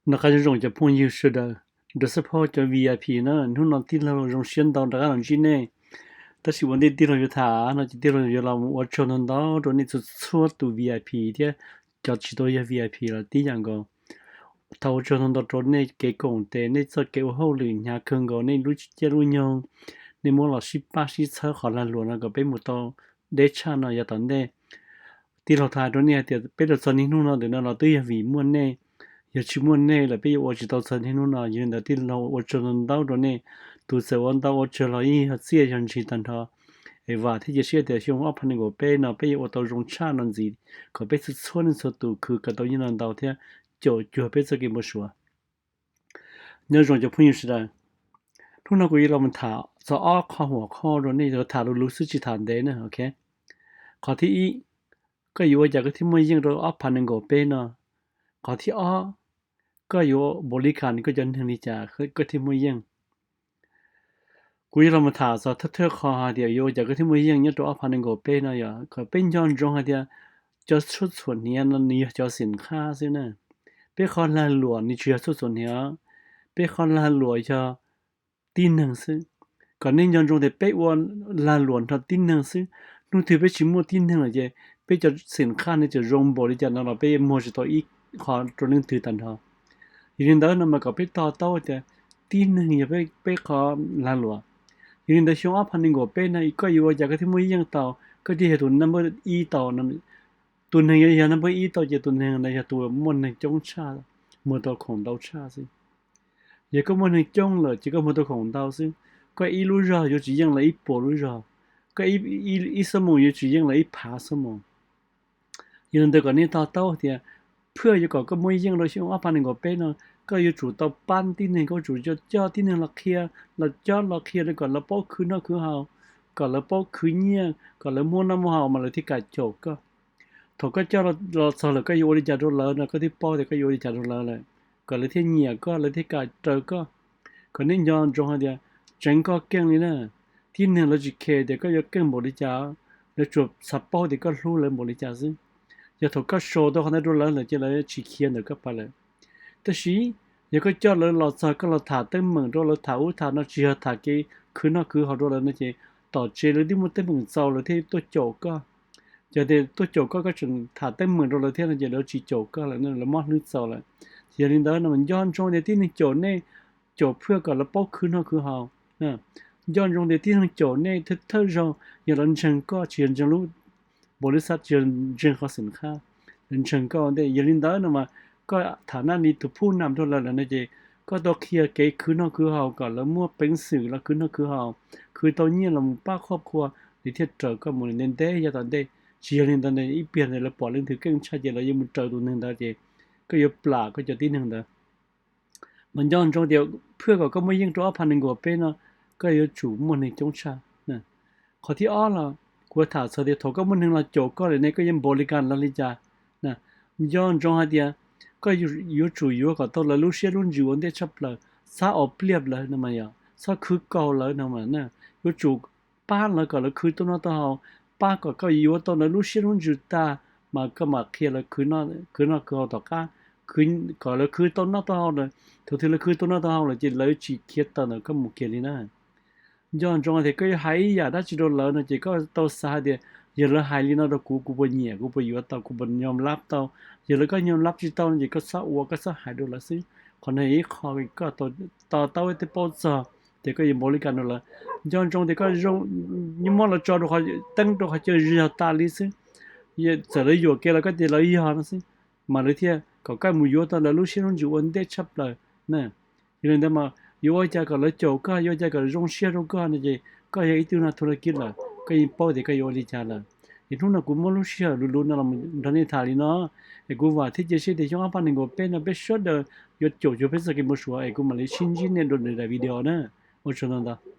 Noj qab nyob zoo cov phooj ywg sawv daws, rau xab phob cov V I P na, hnub no tij laug zoo siab ntau rov qab los ntsib nej. Tab sis ua ntej tij laug yuav tham no ces tij laug yuav los ua tsaug ntau ntau rau nej txhua txhua tus V I P thiab cov tsis tau yog V I P los tib yam nkaus. Thov ua tsaug ntau ntau rau nej kev koom tes, nej txoj kev ua hauj lwm hnyav kawg nkaus, nej lub caij lub nyoog, nej muab los sib pab sib txhawb qhov lag luam no kom peb mus tau deb tshaj no yav tom ntej. Tij laug thov hais rau nej hais tias peb los txog niaj hnub no ntawm no los twb yog vim muaj nej. Yog tsis muaj nej lawm peb yuav ua tsis tau txog niaj hnub no. Yog li ntawd tij laug ua tsaug ntau ntau rau nej. Tus txawm ua ntau ua tsawg los yeej yog txiaj yog ntsig tag nrho. Es vam thiab cia siab tias xyoo ob phav nees nkaum peb no peb yuav ua tau zoo tshaj no ntxiv, kom peb txhua txhua leej txhua tus khwv kom tau nyiaj ntau ntau thiab caum cuag peb txoj kev npau suav. Nyob zoo cov phooj ywg sawv daws, hnub no kuv yuav los mus tham txog ob qho huam qho rau nej, tham luv luv xwb tsis tham ntev na, ok. Qhov thib ib, koj yuav ua cas koj thiaj muaj yeej rau ob phav nees nkaum peb no. Qhov thib ob, koj yuav npaum li cas koj cov neeg li cas koj thiaj muaj yeej. Kuv yuav los mus tham txog thawj thawj qho hais tias yuav ua cas koj thiaj muaj yeej nyob rau ob phav nees nkaum peb no yog kom peb nco ntsoov hais tias cov tshuaj txhuam hniav no nws yog cov xim qhab xwb na. Peb qhov lag luam nws tsis yog tshuaj txhuam hniav, peb qhov lag luam yog tib neeg xwb. Kom nej nco ntsoov tias peb ua lag luam nrog tib neeg xwb. Hnub twg peb tsis muaj tib neeg lawm ces peb cov xim qhab nws tseem zoo npaum li cas no los peb muag tsis tau ib qho rau leej twg tag nrho. Yog li ntawd no mas kom peb to taub tias tib neeg yog peb qhov lag luam. Yog li ntawd xyoo ob phav nees nkaum peb no koj yuav ua cas koj thiaj muaj yeej tau, koj thiaj yog tus number ib tau. Tus neeg yuav yog number ib tau ces tus neeg no yog tus muaj neeg coob tshaj, muag tau khoom ntau tshaj xwb. Yog koj muaj neeg coob lawm ces koj muag tau khoom ntau xwb. Koj ib lub zog yuav tsis yeej lawv ib puas lub zog. Koj ib xuab moos yuav tsis yeej lawv ib phav xuab moos. Yog li ntawd kom nej to taub tias phaj yuav kom koj muaj yeej rau xyoo ob phav nees nkaum peb no, koj yuav tsum tau pab tib neeg, koj yuav tsum coj tib neeg los qhia, los coj los qhia rau kom lawv paub khwv noj khwv haus, kom lawv paub khwv nyiaj, kom lawv muaj noj muaj haus mas lawv thiaj kam caum koj. Thaum koj coj los txog lawm koj yuav ua li cas rau lawv no koj thiaj paub tias koj yuav ua li cas rau lawv lawm, kom lawv thiaj nyiam koj, lawv thiaj kam raws koj. Kom nej nco ntsoov hais tias tseev koj keej li na. Tib neeg lawv tsis khe tias koj yuav keej npaum li cas, lawv tsuas xav paub tias koj hlub lawv npaum li cas xwb. Yog thaum koj sau tau qhov ntawd rau lawv lawm ces lawv tsis khiav ntawm koj pab lawm. Tab sis yog koj coj lawv los txog koj los tham teeb meem rau lawv, tham ub tham no tsis yog tham kev khwv noj khwv haus rau lawv no ces tom tsev lawv twb muaj teeb meem txaus lawv thiaj tuaj caum koj. Ces tias tuaj caum koj koj tseem tham teeb meem rau lawv thiab no ces lawv tsis caum koj lawm, lawv mob hlwb txaus lawm. Ces yog li ntawd no mas nco ntsoov tias tib neeg caum nej, caum phaj kom lawv paub khwv noj khwv haus. Nco ntsoov tias tib neeg caum nej thawj zaug yog lawv ntseeg koj, tsis yog ntseeg lub npaum li xav, tsis yog ntseeg qhov xim qhab, lawv ntseeg koj ua ntej. Yog li ntawd no mas koj tham naj li tus phuj nam rau lawv lawm no ces koj tau qhia kev khwv noj khwv haus kom lawv muaj peev xwm los khwv noj khwv haus, khwv tau nyiaj los mus pab qhov qhua, lawv thiaj raws koj mus ntev ntev yav tom ntej. Tsis yog li ntawd ib pliag lawv pom leej twg keej tshaj ces lawv yuav mus raws tus neeg ntawd ces koj yuav plam koj cov tib neeg ntawd. Mas nco ntsoov tias phaj kom koj muaj yeej rau ob phav nees nkaum peb no, koj yuav tsum muaj neeg coob tshaj. Qhov thib ob los kuv tham txog tias thaum koj muaj neeg los caum koj lawm ne koj yuav npaum li cas los li cas. Nco ntsoov hais tias koj yuav tsum yuav kom tau lawv lub siab lub ntsws ua ntej tshaj plaws, txhob ua pliaj lawv no mas yog txhob khwv kaus lawv no mas, yuav tsum pab lawv kom lawv khwv tau noj tau haus, pab kom koj yuav tau lawv lub siab lub ntsws tag, mas koj mam qhia lawv khwv noj khwv haus tom qab, kom lawv khwv tau noj tau haus lawm. Thaum twg lawv khwv tau noj tau haus lawm ces lawv tsis khiav tawm ntawm koj mus kiag li na. Nco ntsoov tias koj yuav hais ib yam dab tsi rau lawv no ces koj tau xav hais tias yog lawv hais li no rau kuv, kuv puas nyiam, kuv puas yuav tau, kuv puas nyom lab tau. Yog lawv koj nyom lab tsis tau no ces koj txhob ua, koj txhob hais rau lawv xwb. Qhov no yog ib qho koj to taub thiab paub txog tias koj yuav npaum li cas rau lawv. Nco ntsoov tias koj zoo, muab lawv tso rau qhov teeb rau qhov chaw zog tas li xwb, txawm lawv yuam kev los koj ces lawv yog no xwb, mas lawv thiaj kom koj mus yuav tau lawv lub siab lub ntsws ua ntej tshaj plaws na. Yog li ntawd mas yuav ua cas kom lawv caum koj, yuav ua cas kom zoo siab rau koj no ces koj yog ib tug no thu la kij lawm, koj yeej paub tias koj yuav ua li cas lawm. Es hnub no kuv muab lub sij hawm luv luv no los nrog nej tham li no, es kuv vam thiab cia siab tias xyoo ob phav nees nkaum peb no peb sawv daws yuav caum cuag peb txoj kev npau suav, es kuv mam li sib ntsib nej rau daim video na. Ua tsaug ntau ntau.